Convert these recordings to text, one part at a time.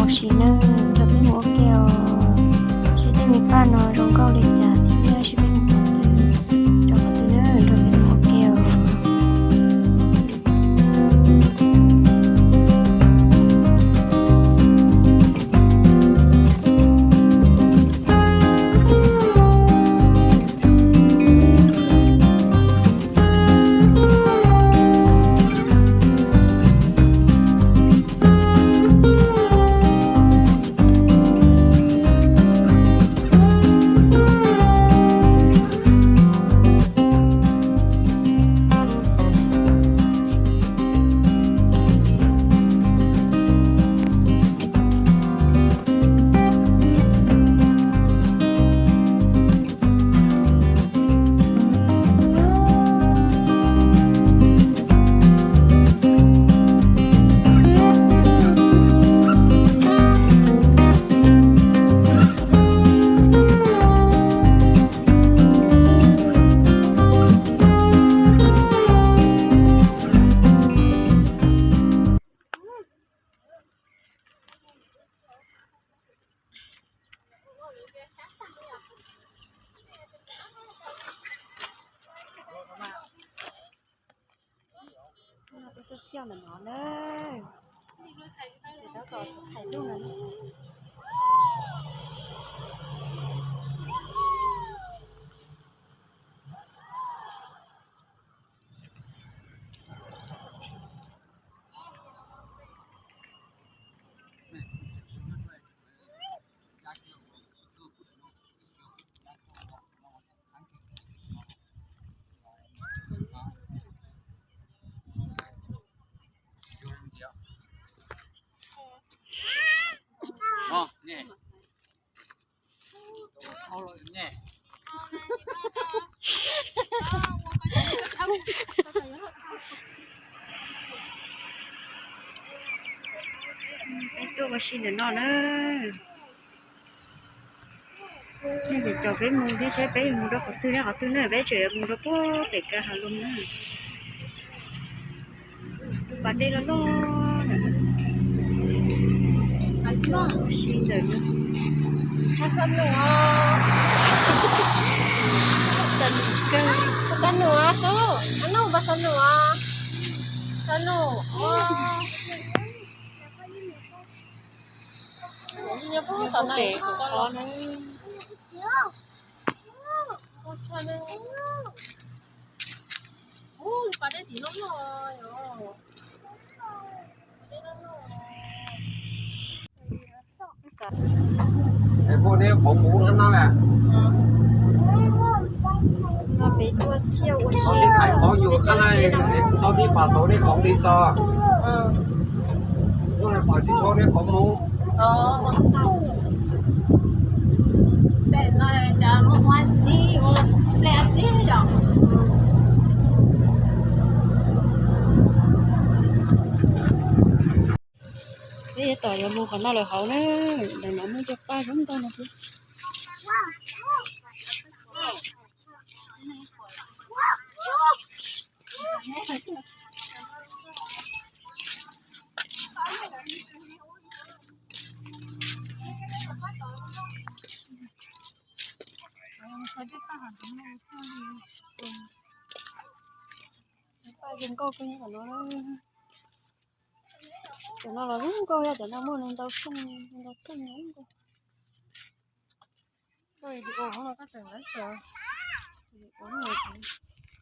Ua si nawb, nrog peb mus ua ke os. Seb tej me paj no zoo nkauj li cas thiab seb peb mus qhov twg, rau qhov twg nawb, nrog peb mus ua ke os. Thiaj ntawm no na. Ces rov kom thaiv lub no. Peb tuaj ua si ntawm no na. Nej ces caum peb mus thiab seb peb mus rau qhov twg nyob qhov twg na, peb tseem mus rau puag pem kab hav loog na. Tus pas dej loj loj na. Ua si ntawm no. Xab num os. Xab num os tub. Ab nub, xab num os. Xab num os. Nyob puag tom no. Es poj neb qhov mus no lawm. No peb tuaj thiaj ua si. Tau tib thaiv qhov yus qab na, tau tib pam saum neb qhov tis xos. Ua pam tsis tau neb qhov mus. Peb tom yuav mus qhov no lawm hauv na, ntawm no muaj cov paj zoo nkauj no thiab. Paj zoo nkauj kawg nkaus no. Cov no los zoo nkauj, cov no muaj ntau thooj, ntau thooj zoo nkauj.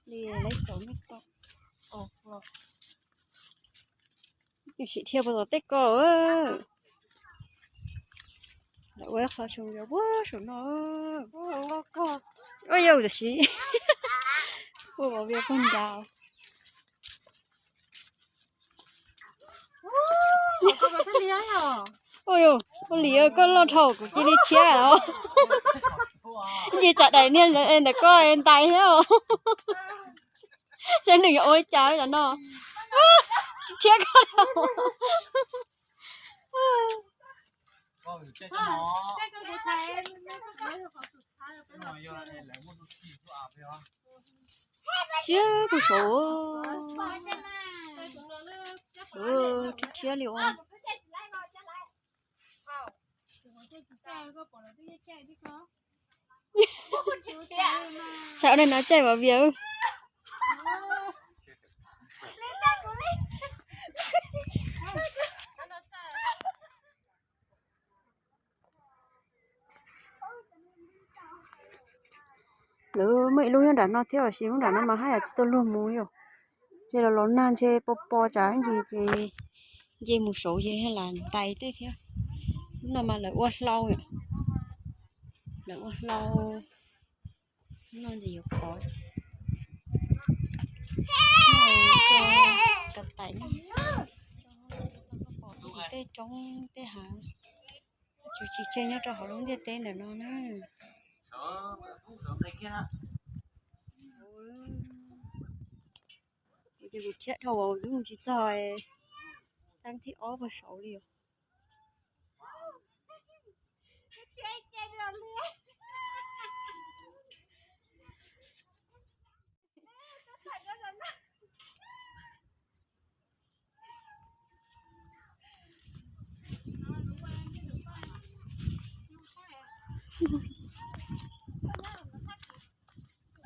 Li lawv xaus nej tau. Sim thiaj puas tom tej ko. Lawv ua ib qho xyoo yog puag saum no. Ua yau tam sim. Ua vauv vias puag nrad. Ua yau, ua li koj loj dhau kuv cia li rhiab os. Nce tsam daim niag ntawm koj ntais thiab os. Saib nws yuav ua li cas cov no. Rhiab koj dhau. Siab puag saud. Rhiab rhiab li ua. Saum no caij vov vias. Lawv muaj ib lub nyob nram no thiab, tiam sis lub nram no mas haj yam tsis tau luag mus yom. Ces los los nag ntshe pos pos tsam ntsis ces nce mus saud ces lam ntais tej thiab. Lub no mas lawv ua hlau yom, lawv ua hlau. Lub no ces yuav khov, ko tais no, tej roob tej hav, tsis tsis tseg nyob rau hauv lub ntiaj teb ntawm no na. Ces kuv thiab dhau, kuv twb mus tsis txog, tag thib ob puag saud li os.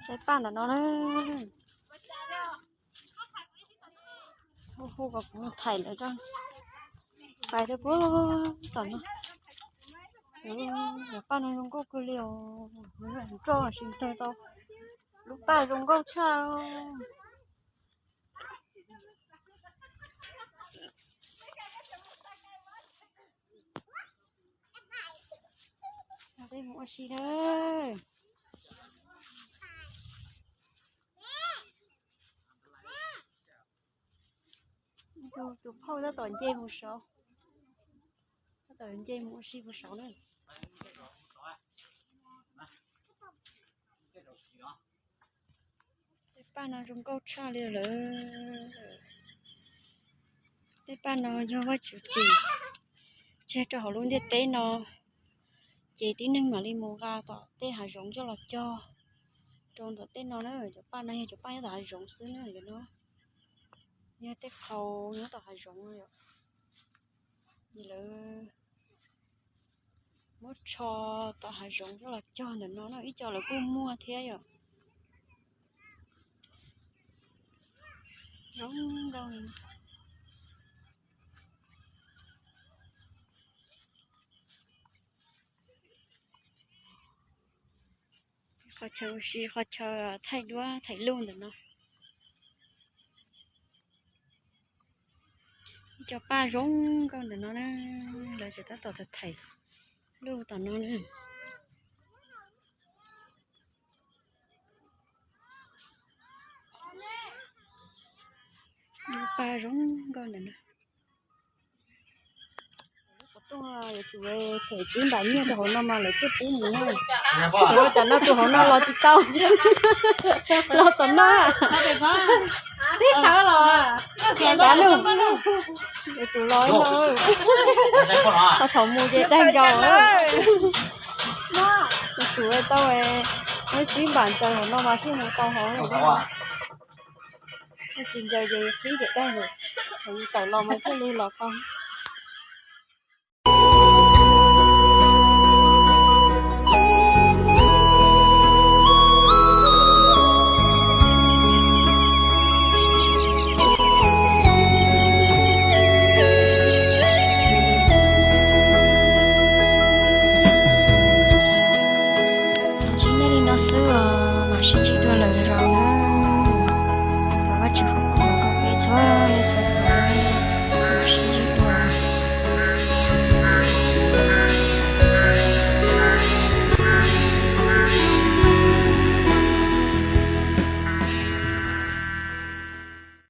Saib paj ntawm no na. Hu hu kom kuv thaij lawv rau. Pais rau puag tom no. Cov paj no zoo nkauj kawg li os. Roj tsis tawg tau. Lub paj zoo nkauj tshaj. Peb mus ua si na. Tus phauj tab tom nce mus saud, tab tom nce mus ua si puag saud na. Tej paj no zoo nkauj tshaj li lawm. Tej paj no yog Vajtswv tsim tseg rau hauv lub ntiaj teb no, ces tib neeg mam li mus nqa tom tej hav zoov coj los cog rau ntawm tej no na. Cov paj no yog cov paj nyob tom hav zoov xwb na, cov no yog tej qhau nyob tom hav zoov no yom. Ces lawv muab tsho tom hav zoov coj los cog ntawm no na, ib co lawv kuj muag thiab yom. Zoo nkauj. Qhov chaw ua si, qhov chaw thaij duab thaij luj ntawm no. Ib co paj zoo nkauj ntawm no na, lawv tseem tab tom thaij luj tom no na. Paj zoo nkauj ntawm no. Yuav tsum them tsib npam nyiaj rau hauv no mas lawv thiaj pub mus na. Tsam no tus hauv no los tsis tau. Los tom no. Tib thav los. Yuav tsum los no. Thaum mus ces daig nkaus. Yuav tsum tau muab tsib npam ntsaws hauv no mas thiaj mus tau hauv. Tsis ntsaws ces qhib daim daig lawm. Thaum yus tawm los mas thiaj li los tau. Tsis nyob li no xwb os, mam sib ntsib dua lwm zaus na. Thov Vajtswv foom koob hmoov rau peb txhua leej txhua tus.